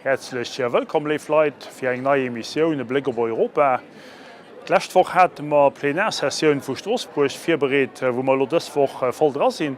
Häerzlech wëllkomm, léif Leit, fir eng nei Emissioun E Bléck op Europa. D'lescht Woch hate mer d'Plenarsessioun vu Stroossbuerg virbereet, wou mer elo dës Woch voll dra sinn.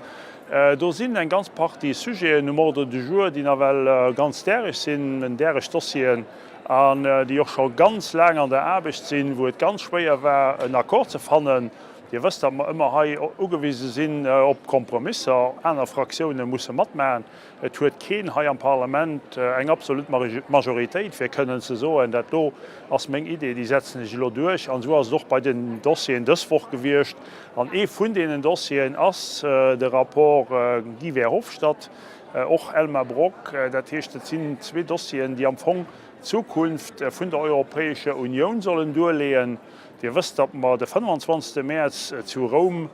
Do sinn eng ganz Partie Sujeten um Ordre du jour, déi nawell ganz däreg sinn, däreg Dossieren, an déi och scho ganz laang an der Aarbecht sinn, wou et ganz schwéier war, en Accord ze fannen. Dir wësst, datt mer ëmmer hei ugewise sinn op Kompromisser. Aner Fraktioune musse matmachen. Et huet keen hei am Parlament eng absolut Majoritéit, fir kënnen ze soen, dat do ass meng Idee, déi setzen ech elo duerch. An esou ass et och bei den Dossieren dës Woch gewiescht. An ee vun deenen Dossieren ass de Rapport Guy Verhofstadt, och Elmar Brok. Dat heescht, et sinn zwee Dossieren, déi am Fong d'Zukunft vun der Europäescher Unioun sollen duerleeën. Dir wësst, datt mer de 25. Mäerz zu Roum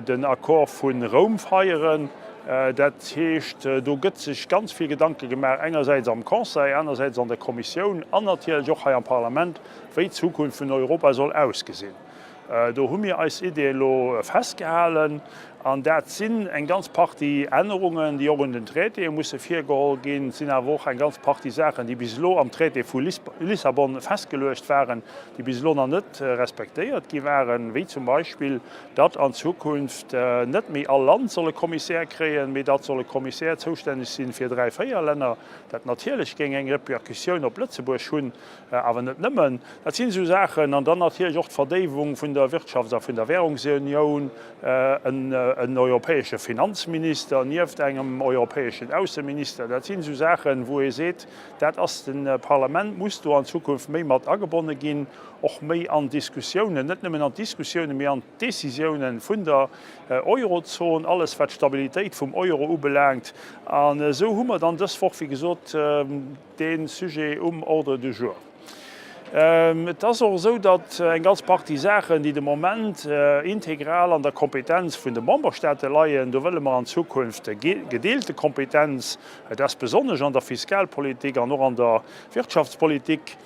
den Accord vu Roum feieren. Dat heescht, do gëtt sech ganz vill Gedanke gemaach, engersäits am Conseil, anersäits an der Kommissioun an natierlech och hei am Parlament, wéi d'Zukunft vun Europa soll ausgesinn. Do hu mir eis Ideeë elo festgehalen an dat sinn eng ganz Partie Ännerungen, déi och un den Traitéë musse virgeholl ginn. Et sinn awer och eng ganz Partie Saachen, déi bis elo am Traité vu Lissabon festgeluecht waren, déi bis elo nach net respektéiert gi waren, wéi zum Beispill, datt an Zukunft net méi all Land soll e Kommissär kréien, mee datt soll e Kommissär zoustänneg sinn fir dräi, véier Länner. Dat natierlech géing eng Repercussioun op Lëtzebuerg hunn, awer net nëmmen. Dat sinn esou Saachen. An dann natierlech och d'Verdéiwung vun der Wirtschafts a vun der Währungsunioun, en europäesche Finanzminister nieft engem europäeschen Ausseminister. Dat sinn esou Saachen, wou ee seet, Dat ass, de Parlament muss do an Zukunft méi mat agebonne ginn, och méi an d'Diskussiounen, net nëmmen an d'Diskussiounen, mee an d'Décisiounen vun der Eurozon, alles wat d'Stabilitéit vum Euro ubelaangt. An esou hu mer dann dës Woch, wéi gesot, dee Sujet um Ordre du jour. Et ass och esou, datt eng ganz Partie Saachen, déi de Moment integral an der Kompetenz vun de Memberstaate leien, do wëlle mer an Zukunft gedeelte Kompetenz, Et ass besonnesch an der Fiskalpolitik an och an der Wirtschaftspolitik.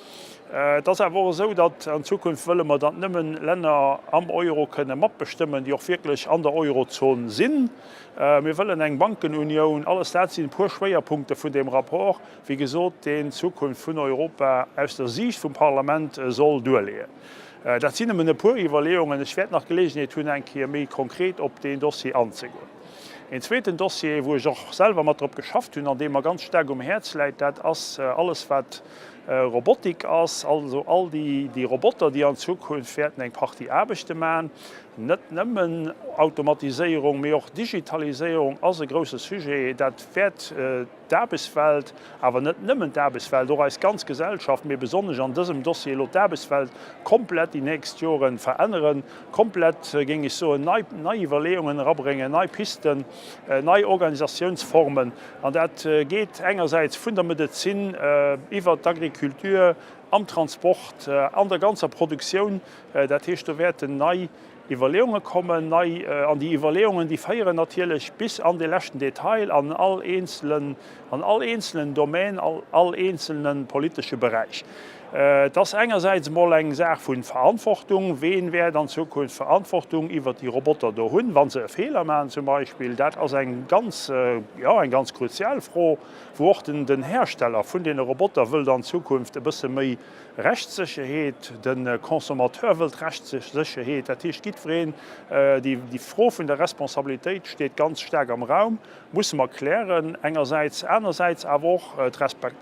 Et ass awer och esou, datt an Zukunft wëlle mer, datt nëmmen Länner am Euro kënne matbestëmmen, déi och wierklech an der Eurozon sinn. Mir wëllen eng Bankenunioun. Alles dat sinn e puer Schwéierpunkte vun deem Rapport, wéi gesot, deen d'Zukunft vun Europa aus der Siicht vum Parlament soll duerleeën. Dat sinn nëmmen e puer Iwwerleeungen. Ech wäert nach Geleegenheet hunn, eng Kéier méi konkret op deen Dossier anzegoen. Een zweeten Dossier, wou ech och selwer mat drop geschafft hunn an dee mer ganz staark um Häerz läit, dat ass alles wat Robotik ass, also all déi Roboter, déi an Zukunft wäerten eng Partie Aarbechte maachen. Net nëmmen Automatiséierung, mee och Digitaliséierung ass e grouse Sujet. Dat wäert d'Aarbechtswelt, awer net nëmmen d'Aarbechtswelt, och eis ganz Gesellschaft, mee besonnesch an dësem Dossier elo d'Aarbechtswelt komplett déi nächst Jore veränneren, komplett, géing ech soen, nei, nei Iwwerleeungen erabréngen, nei Pisten, nei Organisatiounsformen. An dat geet engersäits vun der Medezin iwwert d'Agriculture, am Transport, an der ganzer Produktioun. Dat heescht, do wäerten nei Iwwerleeunge kommen, nei, an déi Iwwerleeungen, déi féieren natierlech bis an de leschten Detail, an all eenzelen, an all eenzelen Domän, all, all eenzelne politesche Beräich. Et ass engersäits emol eng Saach vu Verantwortung, Ween wäert an Zukunft Verantwortung iwwert déi Roboter do hunn, wa se e Feeler maachen zum Beispill? Dat ass eng ganz, jo, eng ganz kruzial Fro, wou och den, den Hersteller vun deene Roboter wëllt an Zukunft e bësse méi Rechtssécherheet, de Consommateur wëllt Rechtssécherheet, dat heescht jiddwereen, déi Fro vun der Responsabilitéit steet ganz staark am Raum, musse mer klären engersäits, anersäits awer och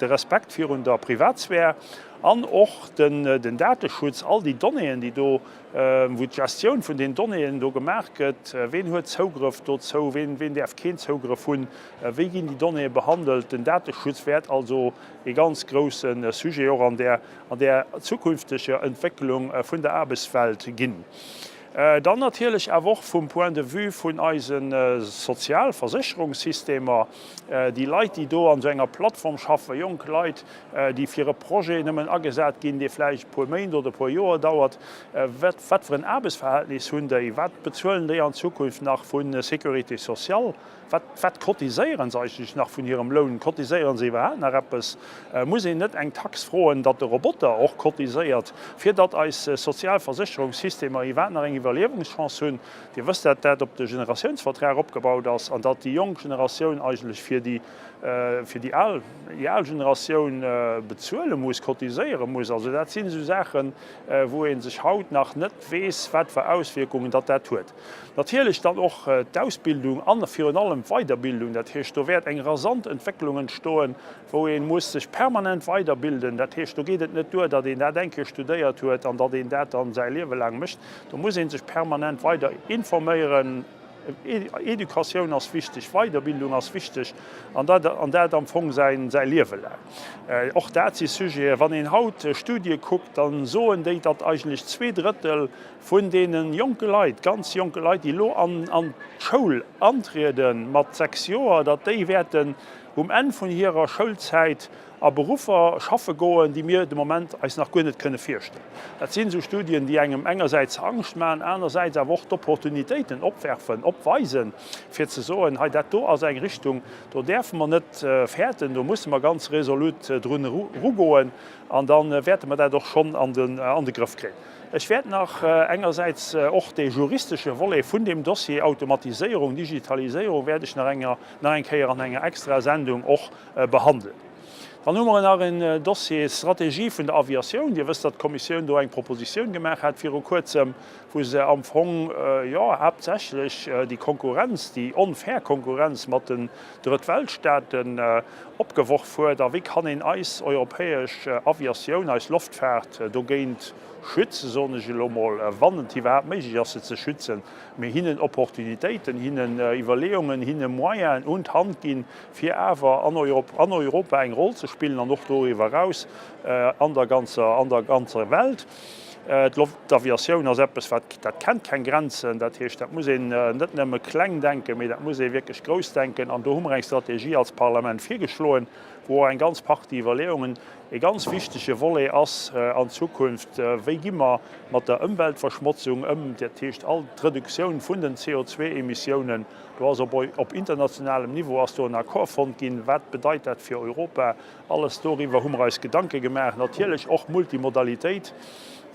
de Respekt virun der Privatsphär an och den Dateschutz, all déi Donnéeën, déi do, wou d'Gestioun vun den Donnéeën do gemaach gëtt, ween huet Zougrëff dozou, ween däerf keen Zougrëff hunn, wéi ginn déi Donnéeë behandelt. Den Dateschutz wäert also ee ganz grousse Sujet och an där an där zukünfteger Entwécklung vun der Aarbechtswelt ginn. Dann natierlech awer och vum Point de vue vun eise Sozialversécherungssystemer, déi Leit, déi do an esou enger Plattform schaffen, jonk Leit, déi fir e Projet nëmmen agesat ginn, dee vläicht e puer Méint oder e puer Joer dauert, wat fir en Aarbechtsverhältnis hunn déi, wat bezuelen déi an Zukunft nach vu Sécurité sociale? Wat, wat cotiséieren se eigentlech nach vun hirem Loun? Cotiséieren se iwwerhaapt nach eppes? Muss een net eng Tax froen, datt de Roboter och cotiséiert, fir datt eis Sozialversécherungssystemer iwwerhaapt nach eng Iwwerliewungschance hunn? Dir wësst, datt dat op de Generatiounsvertrag opgebaut ass an datt déi jonk Generatioun eigentlech fir déi. fir déi al, déi al Generatioun bezuele muss, cotiséiere muss. Also dat sinn esou Saachen, wou ee sech haut nach net weess, wat fir Auswierkungen datt dat huet. Natierlech dann och d'Ausbildung an virun allem d'Weiderbildung. Dat heescht, do wäert eng rasant Entwécklung entstoen, wou ee muss sech permanent weiderbilden. Dat heescht, do geet et net duer, datt een dat eng Kéier studéiert huet an datt een dat dann säi Liewe laang mécht. Do muss ee sech permanent weider informéieren. Educatioun ass wichteg, Weiderbildung ass wichteg an dat an dat am Fong säi säi Liewe laang. Och dat si Sujeten, wann een haut Studie kuckt, da soen déi, datt eigentlech 2/3 vun deene jonke Leit, ganz jonke Leit, déi elo an an d'Schoul antriede mat 6 Joer, datt déi wäerten um Enn vun hirer Schoulzäit a Beruffer schaffe goen, déi mir de Moment eis nach guer net kënne virstellen. Dat sinn esou Studien, déi engem engersäits Angscht maachen, anersäits awer och d'Opportunitéiten opwerfen, opweisen, fir ze soen, hei dat do ass eng Richtung, do däerfe mer net fäerten, do musse mer ganz resolut drun erugoen an da wäerte mer dat och schonn an de Grëff kréien. Ech wäert nach engersäits och dee juristesche Volet vun deem Dossier Automatiséierung, Digitaliséierung wäert ech nach eng Kéier an enger extraer Sendung och behandelen. Dann hu mer nach en Dossier Strategie vun der Aviatioun. Dir wësst, datt d'Kommissioun do eng Propositioun gemaach hat viru Kuerzem, wou se am Fong, jo, haaptsächlech déi Konkurrenz, déi onfair Konkurrenz mat den Drëttweltstaaten opgeworf huet. A wéi kann een eis europäesch Aviatioun, eis Loftfaart dogéint schützen, soen ech elo mol, wann et iwwerhaapt méiglech ass, se ze schützen, mee hinnen Opportunitéiten, hinnen Iwwerleeungen, hinne Moyenen un d'Hand ginn, fir awer an Europa eng Roll ze spillen an och doriwwer eraus an der ganzer, an der ganzer Welt. D'Aviatioun ass eppes, wat, dat kennt keng Grenzen. Dat heescht, dat muss een net nëmme kleng denken, mee dat muss ee wierklech grouss denken. An do hu mer eng Strategie als Parlament virgeschloen, wou och eng ganz Partie Iwwerleeungen, e ganz wichtege Volet ass an Zukunft, Wéi gi mer mat der Ëmweltverschmotzung ëm, dat heescht all d'Reduktioun vun den CO2-Emissiounen. Do ass op op internationalem Niveau ass do en Accord fonnt ginn. Wat bedeit dat fir Europa? Alles doriwwer hu mer eis Gedanke gemaach. Natierlech och Multimodalitéit,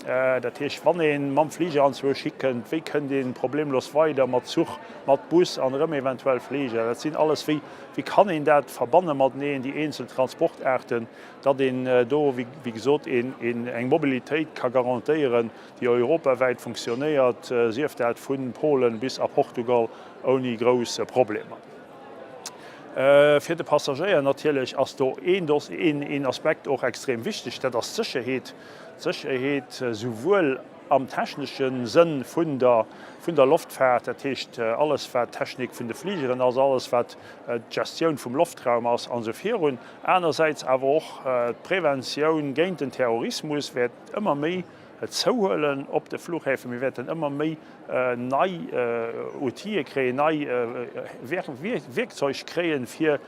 dat heescht, wann ee mam Fliger anzwousch hikënnt, wéi kënnt ee problemlos weider mat Zuch, mat Bus an erëm eventuell Fliger? Dat sinn alles, wéi wéi kann een dat verbanne mateneen, déi eenzel Transportaarten, datt een do, wéi gesot, een eng Mobilitéit ka garantéieren, déi europawäit funktionéiert, sief dat vu Polen bis a Portugal, ouni grouss Problemer. Fir de Passagéier natierlech ass do een Aspekt och extrem wichteg, dat ass d'Sécherheet. D'Sécherheet souwuel am technesche Sënn vun der Loftfaart, dat heescht alles wat d'Technik vun de Fligeren ass, alles wat d'Gestioun vum Loftraum ass an esou virun, anersäits awer och d'Preventioun géint den Terrorismus wäert ëmmer méi zouhuelen op de Flughäfen. Mir wäerten ëmmer méi nei Outile kréien, nei Wierkzeug kréien, fir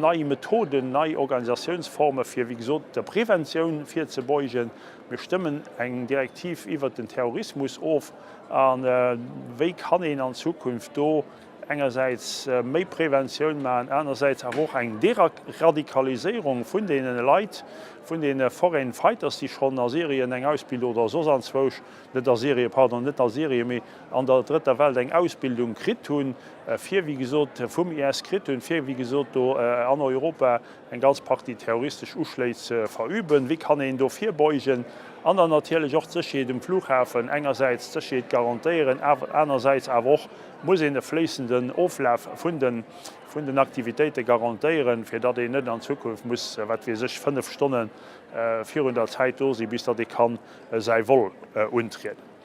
nei Methoden, nei Organisatiounsforme fir, wéi gesot, der Preventioun virzebeugen. Mir stëmmen eng Direktiv iwwert den Terrorismus of. A wéi kann een an Zukunft do engersäits méi Preventioun maachen, anersäits awer och eng Deradikaliséierung vun deene Leit, vun deene Foreign Fighters, déi schonn a Syrien eng Ausbildung oder soss anzwousch, net a Syrien, pardon, net a Syrien, mee an der Drëtter Welt eng Ausbildung kritt hunn, fir, wéi gesot, vum IS kritt hunn, fir, wéi gesot, do an Europa eng ganz Partie terroristesch Uschléi ze verüben. Wéi kann een do virbeugen? An dann natierlech och d'Sécherheet um Flughafen, engersäits d'Sécherheet garantéieren, anersäits awer och muss een e fléissenden Oflaf vun den, vun den Aktivitéite garantéieren, fir datt een net an Zukunft muss, wat weess ech, 5 Stonne virun der Zäit do sinn, bis datt ee kann säi Vol untrieden.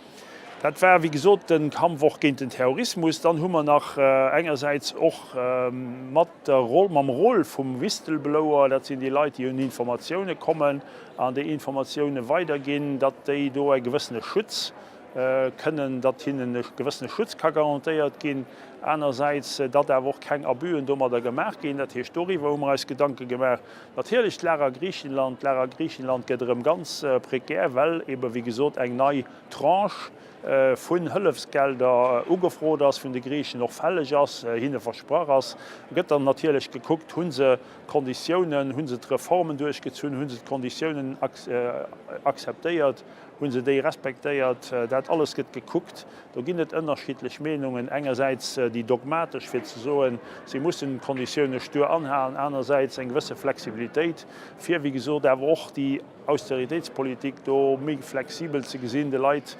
Dat war, wéi gesot, de Kampf och géint den Terrorismus. Dann hu mer nach engersäits och mat der Roll, mam Rôle vum Whistleblower, dat sinn déi Leit, déi un Informatioune kommen an déi Informatioune weiderginn, datt déi do e gewëssene Schutz kënnen, datt hinnen e gewëssene Schutz ka garantéiert ginn. Anersäits, datt awer och keng Abüen domadder gemaach ginn. Dat heescht, doriwwer hu mer eis Gedanke gemaach. Natierlech d'Lag a Griichenland. D'Lag a Griichenland gëtt erëm ganz prekär, well ebe wéi gesot eng nei Tranche vun Hëllefsgelder ugefrot ass vun de Griichen, och fälleg ass, hinne versprach ass. Gëtt dann natierlech gekuckt, hu se d'Konditiounen, hu se d'Reformen duerchgezunn, hu se d'Konditiounen akzeptéiert, hu se déi respektéiert. Dat alles gëtt gekuckt. Do ginn et ënnerschiddlech Meenungen. Engersäits. déi dogmatesch fir ze soen, si mussen d'Konditioune stur anhalen, anersäits eng gewësse Flexibilitéit, fir wéi gesot awer och déi Austeritéitspolitik do méi flexibel ze gesinn, de Leit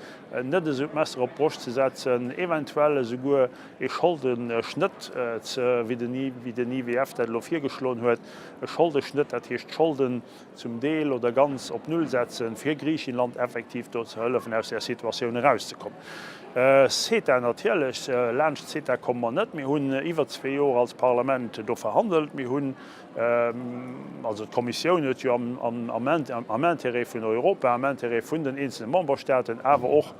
net esou d'Messer op d'Broscht ze setzen, eventuell esouguer ee Scholdeschnëtt ze, wéi den IWF dat elo virgeschloen huet, e Scholdeschnëtt, dat heescht d'Scholden zum Deel oder ganz op Null setzen, fir Griichenland effektiv do ze hëllefen, aus där Situatioun erauszekommen. CETA natierlech, laanscht CETA komme mer net. Mir hunn iwwer zwee Joer als Parlament do verhandelt. Mir hunn, also d'Kommissioun huet jo am Intérêt vun Europa, am Intérêt vun den eenzele Memberstaaten, awer och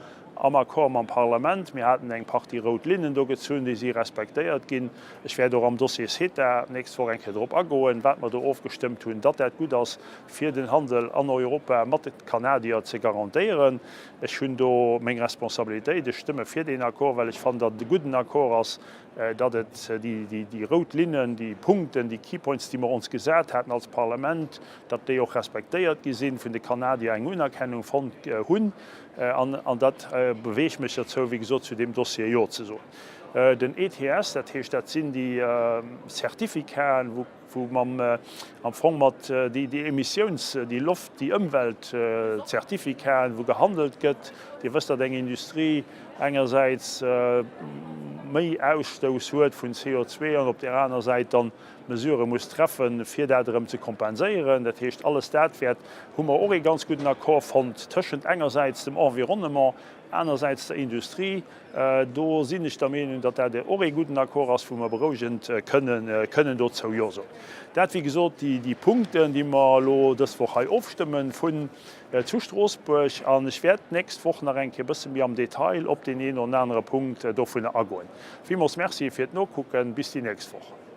am Accord mam Parlament, mir haten eng Partie rout Linnen do gezunn, déi si respektéiert ginn. Ech wäert och am Dossier CETA d'nächst Woch eng Kéier drop agoen, wat mer do ofgestëmmt hunn, datt dat gutt ass, fir den Handel an Europa mat de Kanadier ze garantéieren. Ech hunn do meng Responsabilitéit. Ech stëmme fir deen Accord, well ech fannen, datt et e gudden Accord ass, datt et déi rout Linnen, déi Punkten, déi Key Points, déi mer ons gesat haten als Parlament, datt déi och respektéiert gi sinn, vun de Kanadier eng Unerkennung fonnt hunn. An dat beweegt mech derzou, wéi gesot, zu deem Dossier Jo ze soen. Den ETS, dat heescht, dat sinn déi Certificaten, wou mam, am Fong mat déi Emissiouns-, déi Loft-, déi Ëmweltzertificaten, wou gehandelt gëtt. Dir wësst, datt eng Industrie engersäits méi Ausstouss huet vun CO2 an op där aner Säit dann Mesurë muss treffen, fir dat erëm ze kompenséieren. Dat heescht, alles dat wäert, hu mer och ee ganz gudden Accord fonnt tëschent engersäits dem Environnement, anersäits der Industrie. Do sinn ech der Meenung, datt dat och ee gudden Accord ass, wou mer berouegend kënnen, kënnen dozou Jo soen. Dat, wéi gesot, déi Punkten, déi mer elo dës Woch hei ofstëmmen vun zu Stroossbuerg. An ech wäert d'nächst Woch nach eng Kéier e bësse méi am Detail op deen een oder anere Punkt dovunner agoen. Villmools Merci fir d'Nokucken. Bis déi nächst Woch.